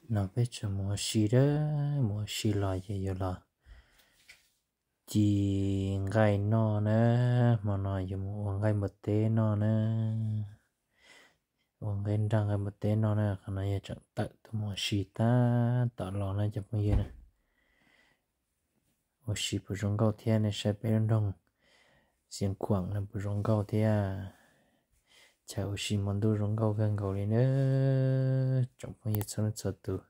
No peb tseem mus ua si dab, mus ua si los ces yuav los ci nqaij noj na. Hmo no yuav mus ua nqaij npua teb noj na, ua nqaij nraj nqaij npua teb noj na. Qhov no yog tseem tawm tuaj mus ua si tab tom los na cov phooj ywg na. Ua si puas zoo nkauj thiab, nej saib peb lub nroog Xeev Khuam no puas zoo nkauj thiab. Chaw ua si hmo ntuj zoo nkauj kawg nkaus li na. Tsoom phooj ywg txhua leej txhua tus,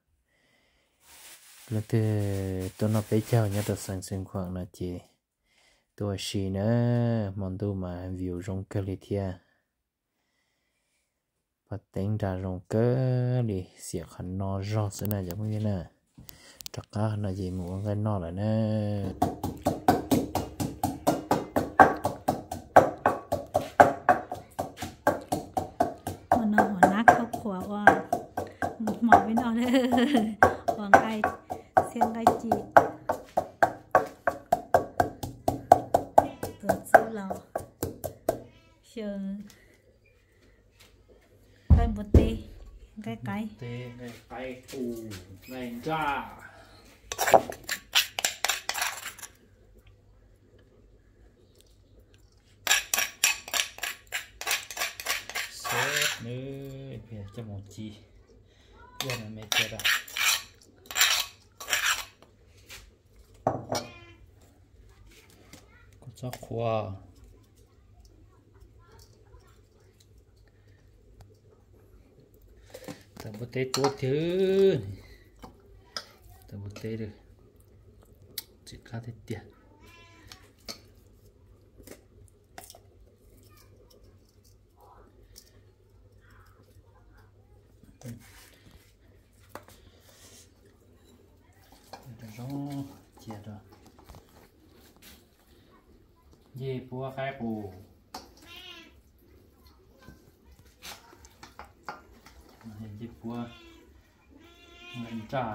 leej twg tuaj noj peb caug nyob rau xeev Xeev Khuam no ces tuaj ua si na, hmo ntuj mas view zoo kawg li thiab. Paj teeb nraj zoo kawg li, xiam qhov no zog xwb na cov phooj ywg na. Rov qab no ces mus ua nqaij noj lawm na. Ua no hov nab khauj qhuav ua hmo peb noj, ua nqaij txhiab nqaij ci, tuav txwb los xyaw nqaij npua teb, nqaij qaib, nqaij qaib qus, nqaij nraj. Xwb nws coj mus ci, ua me me cia rau. Kua txob qhuav. Tawm npua teb tuab tiag. Tawm npua teb, txim qab tiag tiag. Zoo cia rau. Ncej puab qaib qus, ncej puab nqaij nraj,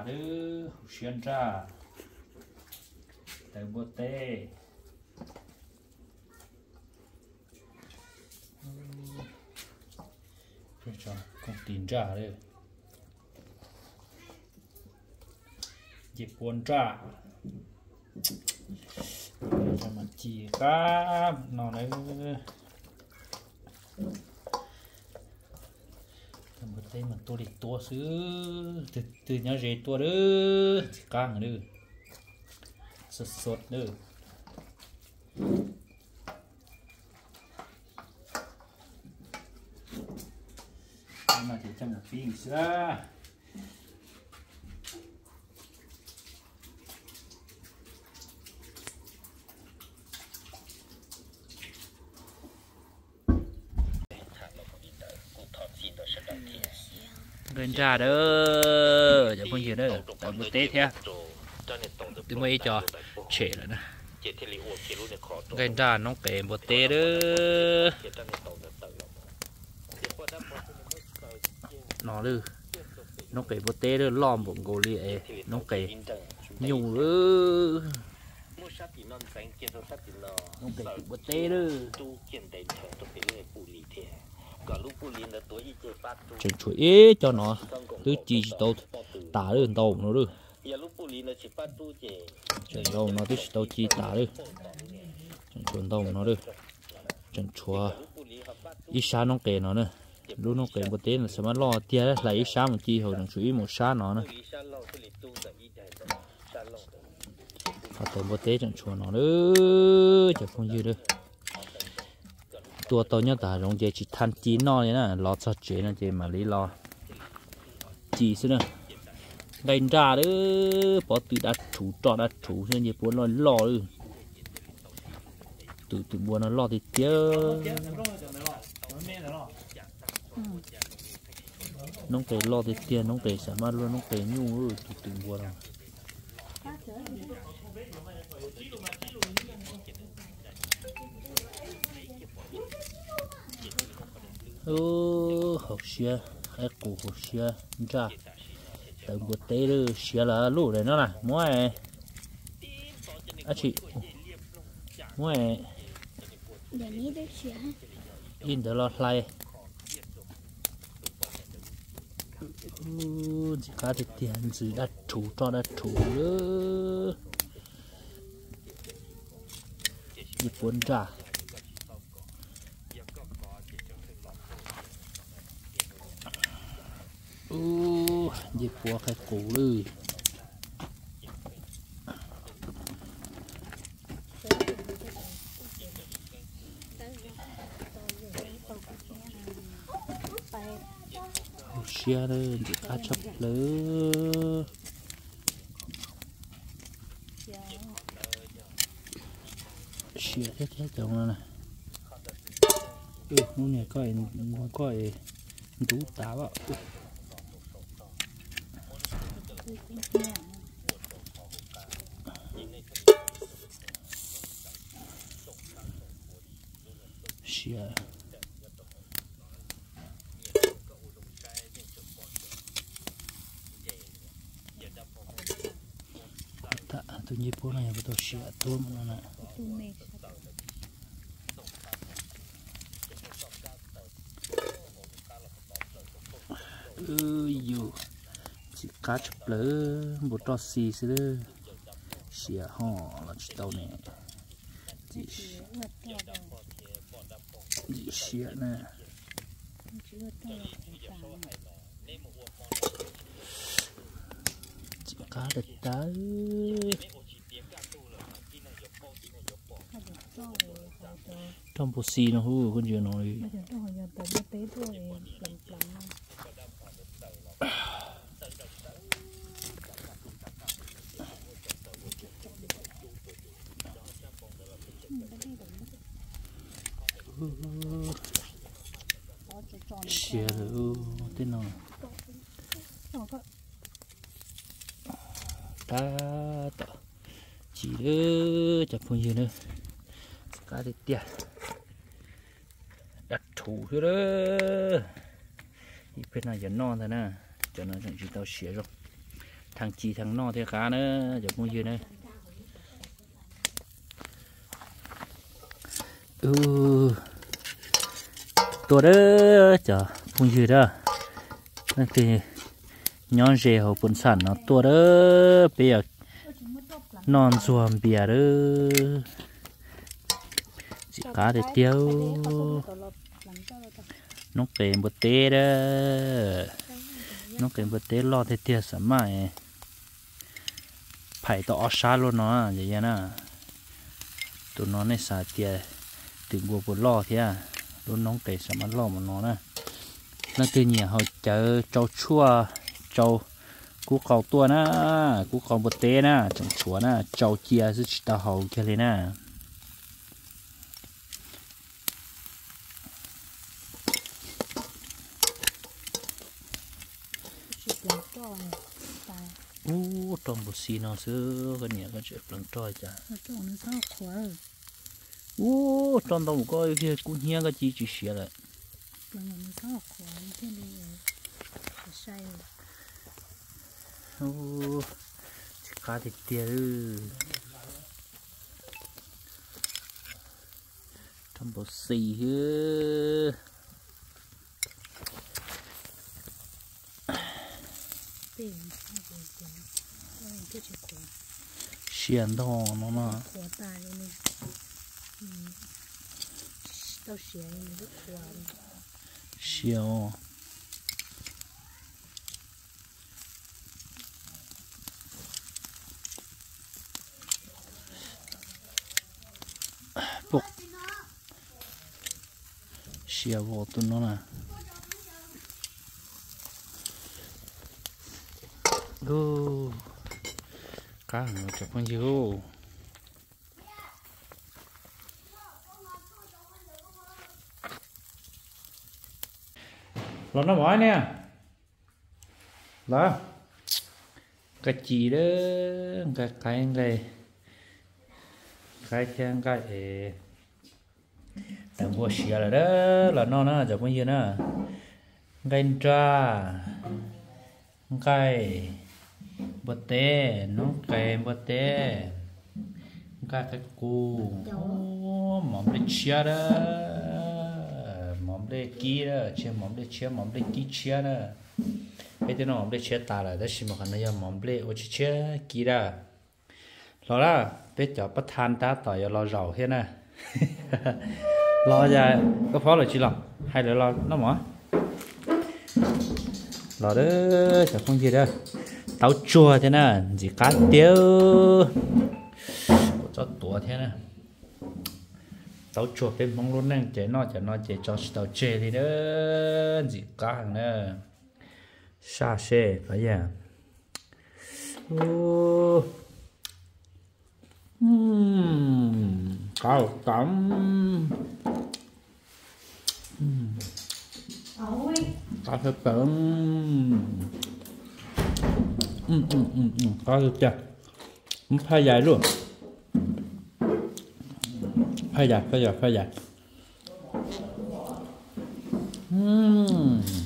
hauv siab nraj, tawm npua teb, koog tis nraj, ncej puab nraj, mas ci qab no na. Tawm npua teb mas tuaj li tuab xwb, twg nyob ze tuaj lawm, txim qab heev lawm, xov xov lawm. No ces coj mus pib xwb. Nqaij nraj a, cov phooj ywg a, tawm npua teb thiab. Twb muaj ib co tshem lawm na. Nqaij nraj noob qes npua teb a. No lawm, noob qes npua teb loj npaum nkaus li es noob qes nyuj lawm. Noob qes npua teb lawm. Tseem tshuav ib co no twb ci tsis tau tas lawm, ntau no lawm. Tseem ntau no twb tsis tau ci tas lawm. Tseem tshuav ntau no lawm. Tseem tshuav ib sab noob qes no na. Lub noob qes npua teb no xav mas loj tiag, hlais ib sab mus ci hauv tseem tshuav ib mus sab no na. Qhov tawm npua teb tseem tshuav no lawm cov phooj ywg lawm. Tua tau nyob tas hav zoov ces tsis thaj ci noj li na, los txog tsev no ces mam li los ci xwb na. Nqaij nraj lawm, pob tw dab rhuv roj dab rhuv xwb, ncej puab loj loj lawm. Tus twm npua no loj tiag tiag. Noob qes loj tiag tiag, noob qes xav mas luaj noob qes nyuj, tus twm npua no. Hauv siab, qaib qus hauv siab nraj, tawm npua teb lawm, siav lawm lub daim no na, muab, dab tsi, muab ib ntawd los hlais. Ntxim qab tiag tiag, ntxim dab rhuv roj dab rhuv lawm. Ncej puav nraj. Ub, ncej puav qaib qus lawm. Hauv siab lawm, ntxim qab tshaj plaws. Siav thiab thiab cov no na. Hnub niag koj, koj ntub tas lawm. Siav. Tus ncej puab no yog puas tau siav tuab mus no na. Yus, ntxim qab tshaj plaws, npua roj xis xwb, siav ho los tsis tau ne. Ntxim siav na. Ntxim qab tag tag. Roj npua xis no hu koj ntsia no li. Siav lawm tej no. Tab tom ci lawm cov phooj ywg na. Ntxim qab tiag tiag. Dab rhuv xwb lawm. Ib pliag no yuav noj ntag na. Cov no tseem tsis tau siav zoo. Theej ci theej noj thiaj qab na cov phooj ywg na. Tuaj dawb cov phooj ywg dab. Leej twg nyob ze hauv Pus Xas no tuaj dawb, peb yuav noj ntxuag npias dawb. Ntxim qab tiag tiag. Noob qes npua teb dab. Noob qes npua teb loj tiag tiag, xam maj phais tau ob sab luaj no yog na. Tus no nej xav tias twm npua puas loj thiab, lub noob qes xam maj loj mus no na. Leej twg nyiam haus cawv tsau tshuaj, tsau kub qau tuaj na, kub qau npua teb na, tseem tshuav na, tsau cia xwb tsis tau haus kiag li na. Ub, roj npua xis no xwb koj niam, koj tseem pleev roj cas? Ub, roj ntau mus koj kiag kub hnyiab koj ci tsis siav lawm. Ntxim qab tiag tiag. Roj npua xis xwb. Siav ntau no no. Siav os. Siav vos tus no na. Qab heev cov phooj ywg. Los noj mov niag. Los, nqaij ci dab, nqaij qaib, nqaij, qaib thiab nqaij es, tawm npua siav lawm dab, los noj na cov phooj ywg na. Nqaij nraj, nqaij npua teb, noob qes npua teb, nqaij qaib qus, mov nplej tshiab dab, mov nplej kib na, tsis yog mov nplej tshiab, mov nplej kib tshiab na. Peb twb noj mov nplej tshiab tas lawm tab sis mas qhov no yog mov nplej ua tshiab tshiab kib na. Los na, peb cov pab thaj tab tom yuav los zaum thiab na. Los yog koj phob lawm tsis los, hais lawv los noj mov. Los a, cov phooj ywg a, taub tsuag thiab na, ntxim qab tiag. Kuv txob tuav thiab na. Taub tsuag peb Hmoob lub neej ces noj cov no ces tso tsis tau tseg li na, ntxim qab heev na. Saj seb pab yam. Qab tas, qab sab plaws, qab tiag tiag, muab phaj yais luaj, phaj yais, phaj yais, phaj yais.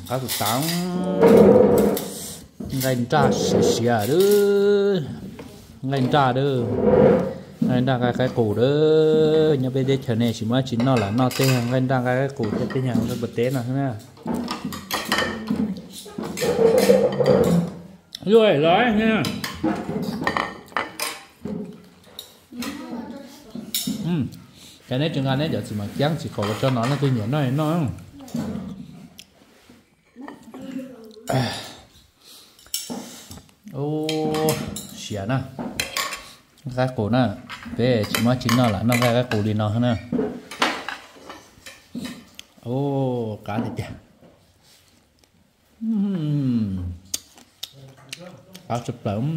Qab tus tav, nqaij nraj siav siav, nqaij nraj, nqaij nraj nqaij qaib qus a. Nyob peb teb chaws ne tsis muaj dab tsi noj lam noj tej nqaij nraj nqaij qaib qus thiab tej nyuag nqaij npua teb no xwb na. Luaj los, cas neb tsis nqa neb cov txiv mam kiab txiv qaub los tso no, leej twg nyiam noj noj. Ub, siav na, nqaij qaib qus na, peb tsis muaj dab tsi noj lam noj nqaij qaib qus li no na. Ub, qab tiag tiag. Qab tshaj plaws.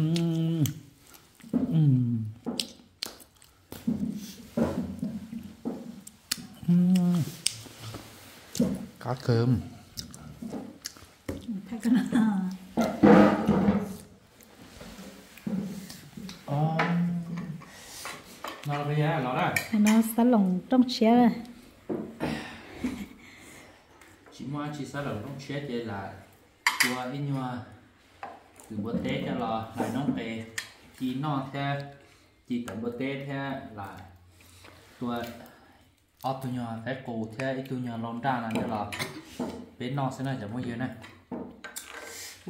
Qab kawg. No xab loos rooj tshiab. Tsis muaj dab tsi xab loos rooj tshiab ces lam tua ib nyuag twm npua teb coj los hlais noob qes ci noj thiab, ci tawv npua teb thiab lam tua ob tug nyuag qaib qus thiab ib tug nyuag lau nraj no coj los peb noj xwb na cov phooj ywg na.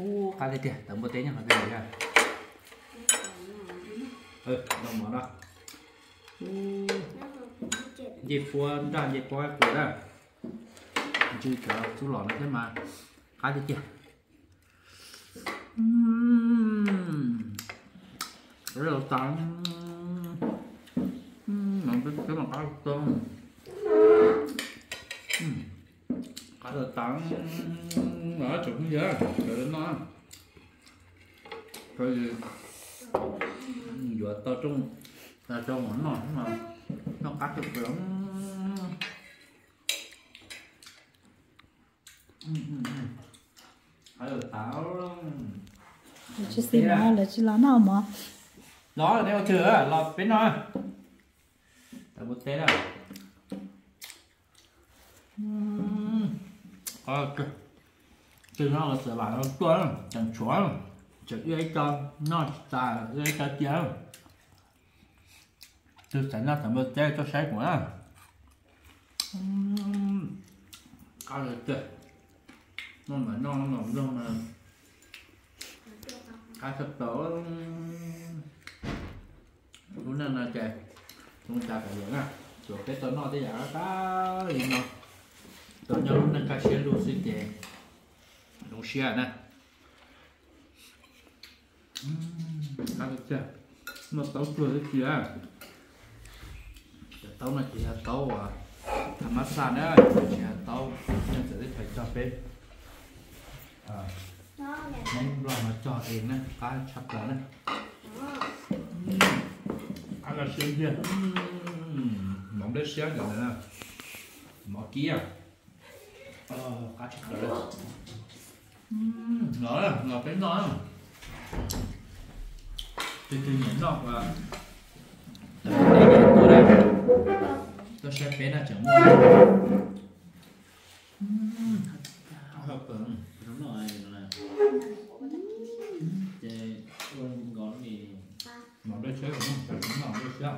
Ub, qab tiag tiag, tawv npua teb nyob qhov twg na. Noj mov na. Ncej puab nraj ncej puab qaib qus na. Ntsw cov txuj lom no thiab mas qab tiag tiag. Qab tas, qab tas, qab tas, tsoom phooj ywg, cov no yuav tau rooj, tau mov noj, noj qab kawg. Lawv tsis xis mov, lawv tsis los noj mov. Los, neb ua twg los peb noj. Tawv npua teb na. Twg no los txawm lam tuaj, tseem tshuav, tseem ib co noj tsis tas, ib co cia. Twg xav noj tawv npua teb tuaj saib kuv na. Qab tiag, noj mas noj, noj mas noj, qab tshaj plaws. Lub neej no ces zoo cas kom zoo na, tsuas peb tau noj tej yam qab qab li no, tau nyob lub neej kaj siab lug xwb ces zoo siab na. Qab tiag tiag, noj taub tuag xwb tiag. Cov taub no ces yog taub uas thav mab xaj na, tsis yog taub nej txawm teb chaws cog peb. Hmoob Nplog no cog es na, qab tshaj plaws na. Qab no siab ntiag, mov nplej siab cov ntawd na, mov kib. Qab tshaj plaws. Los, los peb noj. Twg twg nyiam noj, tuaj, tuaj saib peb na tseem muaj. Ces ua nkaus li mov nplej siab, noj nplej siab.